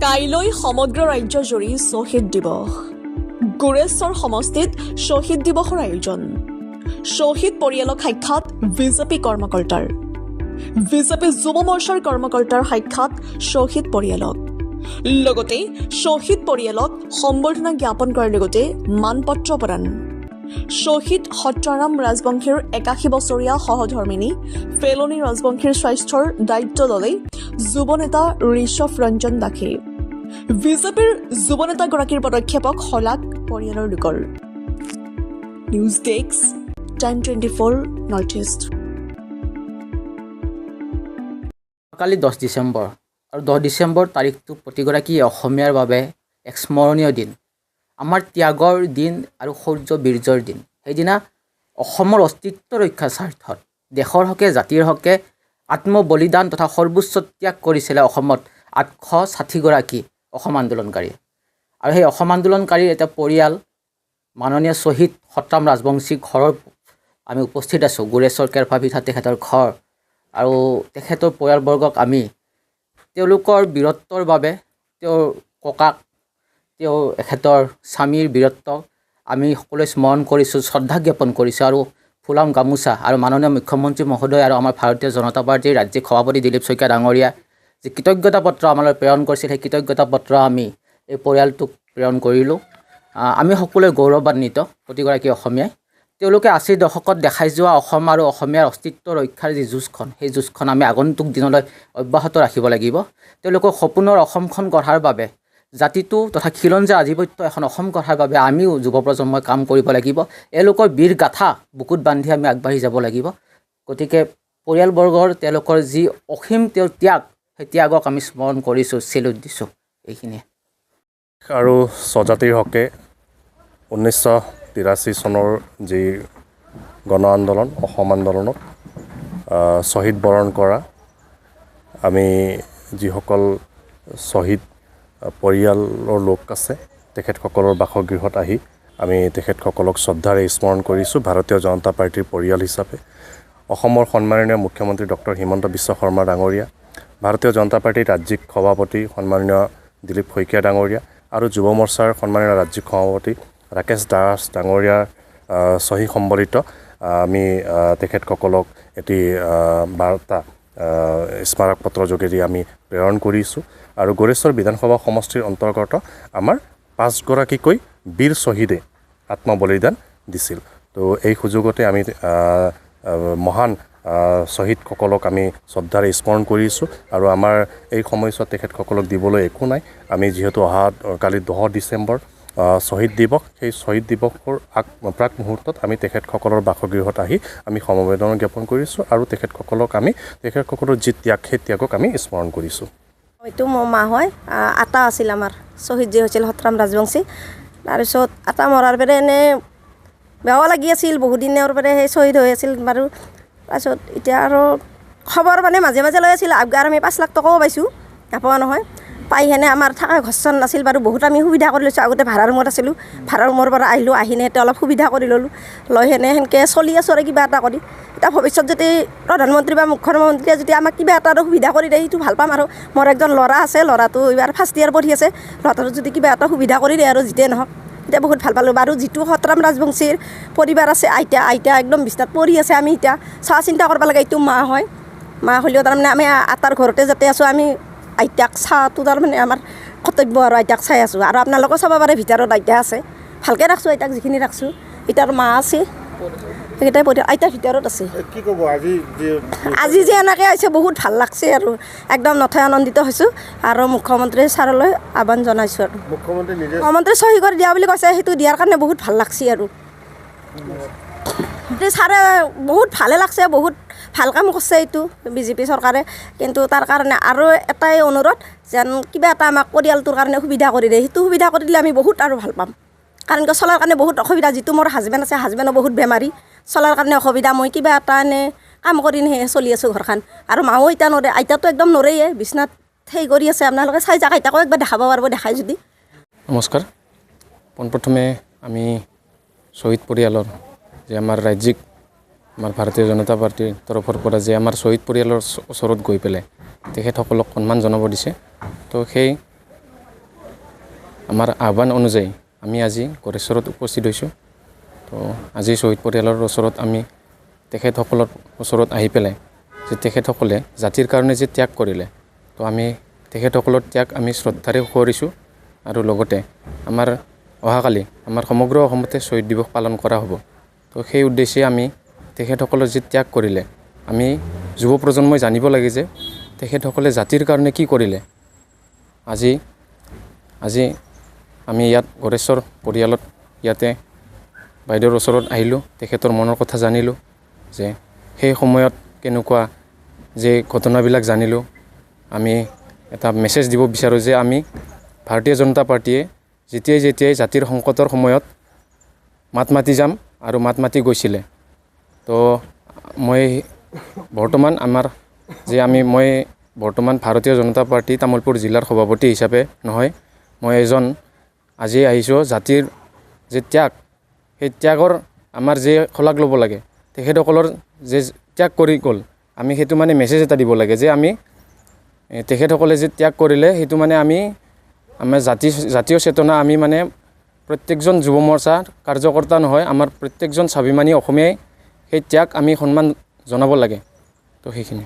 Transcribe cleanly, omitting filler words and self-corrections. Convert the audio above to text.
কাইলৈ সমগ্ৰ ৰাজ্যজুৰি শ্বহীদ দিৱস। গোৰেশ্বৰ সমষ্টিত শ্বহীদ দিৱসৰ আয়োজন। শ্বহীদ পৰিয়ালক সাক্ষাৎ বিজেপি কৰ্মকৰ্তাৰ। বিজেপি যুৱ মৰ্চাৰ কৰ্মকৰ্তাৰ সাক্ষাৎ শ্বহীদ পৰিয়ালক। লগতে শ্বহীদ পৰিয়ালক সম্বৰ্ধনা জ্ঞাপন কৰাৰ লগতে মানপত্ৰ প্ৰদান। শ্বহীদ সত্ৰাৰাম ৰাজবংশীৰ 81 বছৰীয়া সহধৰ্মিনী ফেলনী ৰাজবংশীৰ স্বাস্থ্যৰ দায়িত্ব ল'লে যুৱ নেতা ঋষভ ৰঞ্জন দাসে। বিজেপিৰ যুৱ নেতাগৰাকীৰ পদক্ষেপক শলাগ পৰিয়ালৰ লোকৰ। News desk, time 24 north east. কালি 10 ডিচেম্বৰ আৰু 10 ডিচেম্বৰ তাৰিখটো প্ৰতিগৰাকী অসমীয়াৰ বাবে এক স্মৰণীয় দিন, আমাৰ ত্যাগৰ দিন আৰু শৌৰ্য বীৰ্যৰ দিন। সেইদিনা অসমৰ অস্তিত্ব ৰক্ষাৰ স্বাৰ্থত দেশৰ হকে, জাতিৰ হকে আত্মবলিদান তথা সৰ্বোচ্চ ত্যাগ কৰিছিলে অসমত 860গৰাকী অসম আন্দোলনকাৰীয়ে। আৰু সেই অসম আন্দোলনকাৰীৰ এটা পৰিয়াল, মাননীয় শ্বহীদ সত্ৰাম ৰাজবংশী ঘৰৰ আমি উপস্থিত আছোঁ। গোৰেশ্বৰ কেৰফাভিঠাত তেখেতৰ ঘৰ। আৰু তেখেতৰ পৰিয়ালবৰ্গক আমি তেওঁলোকৰ বীৰত্বৰ বাবে, তেওঁৰ ককাক, তেওঁৰ এখেতৰ স্বামীৰ বীৰত্বক আমি সকলোৱে স্মৰণ কৰিছোঁ, শ্ৰদ্ধা জ্ঞাপন কৰিছোঁ। আৰু ফুলাম গামোচা আৰু মাননীয় মুখ্যমন্ত্ৰী মহোদয় আৰু আমাৰ ভাৰতীয় জনতা পাৰ্টীৰ ৰাজ্যিক সভাপতি দিলীপ শইকীয়া ডাঙৰীয়া যি কৃতজ্ঞতা পত্ৰ আমালৈ প্ৰেৰণ কৰিছিল, সেই কৃতজ্ঞতা পত্ৰ আমি এই পৰিয়ালটোক প্ৰেৰণ কৰিলোঁ। আমি সকলোৱে গৌৰৱান্বিত, প্ৰতিগৰাকী অসমীয়াই। তেওঁলোকে 80ৰ দশকত দেখাই যোৱা অসম আৰু অসমীয়াৰ অস্তিত্ব ৰক্ষাৰ যি যুঁজখন, সেই যুঁজখন আমি আগন্তুক দিনলৈ অব্যাহত ৰাখিব লাগিব। তেওঁলোকৰ সপোনৰ অসমখন গঢ়াৰ বাবে, জাতিটো তথা খিলঞ্জীয়া আধিপত্য এখন অসম গঢ়াৰ বাবে আমিও যুৱ প্ৰজন্মই কাম কৰিব লাগিব। এওঁলোকৰ বীৰ গাথা বুকুত বান্ধি আমি আগবাঢ়ি যাব লাগিব। গতিকে পৰিয়ালবৰ্গৰ তেওঁলোকৰ যি অসীম তেওঁৰ ত্যাগ, সেই ত্যাগক আমি স্মৰণ কৰিছোঁ, চেলুট দিছোঁ, এইখিনিয়ে। আৰু স্বজাতিৰ হকে 1983 চনৰ যি গণ আন্দোলন, অসম আন্দোলনত শ্বহীদ বৰণ কৰা আমি যিসকল শ্বহীদ পৰিয়ালৰ লোক আছে, তেখেতসকলৰ বাসগৃহত আহি আমি তেখেতসকলক শ্ৰদ্ধাৰে স্মৰণ কৰিছোঁ। ভাৰতীয় জনতা পাৰ্টীৰ পৰিয়াল হিচাপে অসমৰ সন্মাননীয় মুখ্যমন্ত্ৰী ডক্টৰ হিমন্ত বিশ্ব শৰ্মা ডাঙৰীয়া, ভাৰতীয় জনতা পাৰ্টীৰ ৰাজ্যিক সভাপতি সন্মাননীয় দিলীপ শইকীয়া ডাঙৰীয়া আৰু যুৱ মৰ্চাৰ সন্মাননীয় ৰাজ্যিক সভাপতি ৰাকেশ দাস ডাঙৰীয়াৰ চহী সম্বলিত আমি তেখেতসকলক এটি বাৰ্তা স্মাৰক পত্ৰৰ যোগেদি আমি প্ৰেৰণ কৰিছোঁ। আৰু গোৰেশ্বৰ বিধানসভা সমষ্টিৰ অন্তৰ্গত আমাৰ পাঁচগৰাকীকৈ বীৰ শ্বহীদে আত্মবলিদান দিছিল। তো এই সুযোগতে আমি মহান শ্বহীদসকলক আমি শ্ৰদ্ধাৰে স্মৰণ কৰিছোঁ। আৰু আমাৰ এই সময়ছোৱাত তেখেতসকলক দিবলৈ একো নাই। আমি যিহেতু অহা কালি 10 ডিচেম্বৰ শ্বহীদ দিৱস, সেই শ্বহীদ দিৱসৰ প্ৰাক মুহূৰ্তত আমি তেখেতসকলৰ বাসগৃহত আহি আমি সমবেদনা জ্ঞাপন কৰিছোঁ আৰু তেখেতসকলক আমি তেখেতসকলৰ যি ত্যাগ, সেই ত্যাগক আমি স্মৰণ কৰিছোঁ। এইটো মোৰ মা হয়। আতা আছিল আমাৰ শ্বহীদ যে হৈছিল সত্ৰাম ৰাজবংশী। তাৰপিছত আতা মৰাৰ পৰাই এনেই বেয়াও লাগি আছিল, বহুদিনৰ পৰাই সেই শ্বহীদ হৈ আছিল বাৰু। তাৰপিছত এতিয়া আৰু খবৰ মানে মাজে মাজে লৈ আছিল। আৰু আমি 5 লাখ টকাও পাইছোঁ, নাপোৱা নহয়। পাই সেনে আমাৰ থকা ঘৰ চৰ নাছিল বাৰু, বহুত আমি সুবিধা কৰি লৈছোঁ। আগতে ভাড়া ৰুমত আছিলোঁ, ভাড়া ৰুমৰ পৰা আহিলোঁ, আহি এতিয়া অলপ সুবিধা কৰি ল'লোঁ, লৈ সেনে সেনেকৈ চলি আছোঁ আৰু কিবা এটা কৰি। এতিয়া ভৱিষ্যত যদি প্ৰধানমন্ত্ৰী বা মুখ্যমন্ত্ৰীয়ে যদি আমাক কিবা এটা আৰু সুবিধা কৰি দিয়ে, সেইটো ভাল পাম। আৰু মোৰ একজন ল'ৰা আছে, ল'ৰাটো এইবাৰ ফাৰ্ষ্ট ইয়েৰ পঢ়ি আছে। ল'ৰাটোৰ যদি কিবা এটা সুবিধা কৰি দিয়ে আৰু যিটোৱে নহওক, তেতিয়া বহুত ভাল পালোঁ বাৰু। যিটো সত্ৰাম ৰাজবংশীৰ পৰিবাৰ আছে, আইতা একদম বিছনাত পৰি আছে, আমি এতিয়া চোৱা চিন্তা কৰিব লাগে। এইটো মা হয়, মা হ'লেও তাৰমানে আমি আতাৰ ঘৰতে যাতে আছোঁ, আমি আইতাক চোৱাটো তাৰমানে আমাৰ কৰ্তব্য আৰু আইতাক চাই আছোঁ। আৰু আপোনালোকেও চাব পাৰে, ভিতৰত আইতা আছে, ভালকৈ ৰাখছোঁ আইতাক যিখিনি ৰাখছোঁ। এতিয়া আৰু মা আছে, সেইকেইটাই পৰিয়াল। আইতা ভিতৰত আছে। কি ক'ব আজি যে আজি যে এনেকৈ আহিছে, বহুত ভাল লাগছে আৰু একদম নথৈ আনন্দিত হৈছোঁ আৰু মুখ্যমন্ত্ৰী ছাৰলৈ আহ্বান জনাইছোঁ। আৰু মুখ্যমন্ত্ৰী নিজে মুখ্যমন্ত্ৰী চহী কৰি দিয়া বুলি কৈছে, সেইটো দিয়াৰ কাৰণে বহুত ভাল লাগছে। আৰু ছাৰে বহুত ভালে লাগছে, বহুত ভাল কাম কৰিছে এইটো বিজেপি চৰকাৰে। কিন্তু তাৰ কাৰণে আৰু এটাই অনুৰোধ, যেন কিবা এটা আমাক পৰিয়ালটোৰ কাৰণে সুবিধা কৰি দিয়ে। সেইটো সুবিধা কৰি দিলে আমি বহুত আৰু ভাল পাম, কাৰণ কিয় চলাৰ কাৰণে বহুত অসুবিধা। যিটো মোৰ হাজবেণ্ড আছে, হাজবেণ্ডো বহুত বেমাৰী, চলাৰ কাৰণে অসুবিধা। মই কিবা এটা এনে কাম কৰি সেয়ে চলি আছোঁ ঘৰখন। আৰু মাও এতিয়া নৰে, আইতাটো একদম নৰেয়ে, বিছনাত সেই কৰি আছে। আপোনালোকে চাই যাওক, আইতাকো একবাৰ দেখাব পাৰিব দেখাই যদি। নমস্কাৰ। পোনপ্ৰথমে আমি শ্বহীদ পৰিয়ালৰ যে আমাৰ ৰাজ্যিক আমাৰ ভাৰতীয় জনতা পাৰ্টীৰ তৰফৰ পৰা যে আমাৰ শ্বহীদ পৰিয়ালৰ ওচৰত গৈ পেলাই তেখেতসকলক সন্মান জনাব দিছে, তো সেই আমাৰ আহ্বান অনুযায়ী আমি আজি গোৰেশ্বৰত উপস্থিত হৈছোঁ। তো আজি শ্বহীদ পৰিয়ালৰ ওচৰত আমি তেখেতসকলৰ ওচৰত আহি পেলাই যে তেখেতসকলে জাতিৰ কাৰণে যে ত্যাগ কৰিলে, তো আমি তেখেতসকলৰ ত্যাগ আমি শ্ৰদ্ধাৰে সোঁৱৰিছোঁ। আৰু লগতে আমাৰ অহাকালি আমাৰ সমগ্ৰ অসমতে শ্বহীদ দিৱস পালন কৰা হ'ব। তো সেই উদ্দেশ্যে আমি তেখেতসকলৰ যি ত্যাগ কৰিলে, আমি যুৱ প্ৰজন্মই জানিব লাগে যে তেখেতসকলে জাতিৰ কাৰণে কি কৰিলে। আজি আজি আমি ইয়াত গোৰেশ্বৰ পৰিয়ালত ইয়াতে বাইদেউৰ ওচৰত আহিলোঁ, তেখেতৰ মনৰ কথা জানিলোঁ যে সেই সময়ত কেনেকুৱা যে ঘটনাবিলাক জানিলোঁ। আমি এটা মেছেজ দিব বিচাৰোঁ যে আমি ভাৰতীয় জনতা পাৰ্টীয়ে যেতিয়াই যেতিয়াই জাতিৰ সংকটৰ সময়ত মাত মাতি যাম আৰু মাত মাতি গৈছিলে। তো মই বৰ্তমান আমাৰ যে আমি মই বৰ্তমান ভাৰতীয় জনতা পাৰ্টী তামুলপুৰ জিলাৰ সভাপতি হিচাপে নহয়, মই এজন আজি আহিছোঁ জাতিৰ যে ত্যাগ, সেই ত্যাগৰ আমাৰ যে শলাগ ল'ব লাগে, তেখেতসকলৰ যে ত্যাগ কৰি গ'ল, আমি সেইটো মানে মেছেজ এটা দিব লাগে যে আমি তেখেতসকলে যে ত্যাগ কৰিলে সেইটো মানে আমি আমাৰ জাতীয় চেতনা আমি মানে প্ৰত্যেকজন যুৱ মৰ্চাৰ কাৰ্যকৰ্তা নহয়, আমাৰ প্ৰত্যেকজন স্বাভিমানী অসমীয়াই সেই ত্যাগ আমি সন্মান জনাব লাগে। তো সেইখিনি।